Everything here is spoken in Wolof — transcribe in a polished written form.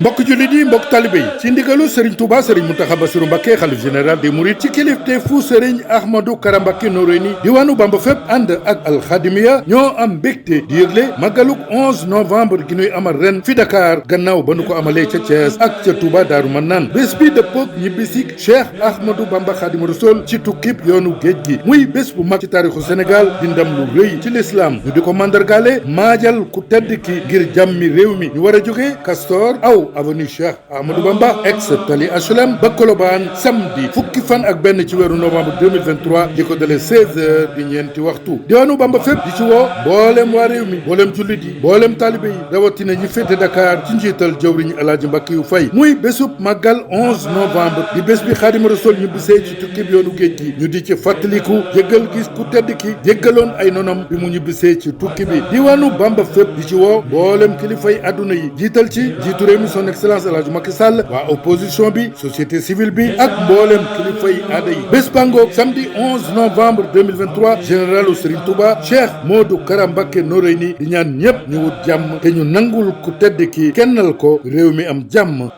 mbokk jullit yi mbokk talibe yi ci ndigalu Serigne Touba Serigne Mountakha Bassirou Mbacké xalif général des Mourides ci kilifteefu Serigne Ahmadou Kara Mbacké Noreyni diwaanu Bamba fépp ànd ak alxadimiya ñoo am mbégte di yëgle màggaluk 11 novembre gi ñuy amal ren fi Dakar gannaaw ba nu ko amalee ca Thiès ak ca Touba Daaru Manaan bés bi dëppoog ñibbisik Cheikh Ahmadou Bamba Khadimu Rasul ci tukkib yoonu géej gi muy bés bu mag ci taarixu Sénégal di ndam lu rëy ci l'islam ñu di ko mandargaale maajal ku tedd ki ngir jàmmi réew mi ñu war a jógee Castor aw avenue Cheikh Ahmadou Bamba ex tali HLM ba Colobane samedi fukki fan ak benn ci weeru novembre 2023 di ko dalee 16h di ñeenti waxtu diwaanu Bamba fépp di ci woo mboolem waa réew mi mboolem jullit yi mboolem taalibe yi rawatina ñi féete Dakar ci njiital jëwriñ Alaaji Mbàkke yu fay muy bésub màggal 11 novembre di bés bi Xaadimu Rasuul ñu bisee ci tukkib yoonu géej gi ñu di ci fàttaliku jéggal gis ku tedd ki jéggaloon ay nonam bi mu ñu bisee ci tukki bi diwaanu Bamba fépp di ci woo mboolem kilifay àdduna yi jiital ci jiitu réew mi son excellence El Hadj Macky Sall waa opposition bi société civile bi ak mboolem kilifa yi aada yi bés bangoog samedi 11 novembre 2023 généralu Serigne Touba Cheikh Modou Kara Mbacké Noreyni di ñaan ñëpp ñu wut jàmm te ñu nangul ku tedd ki kennal ko réew mi am jàmm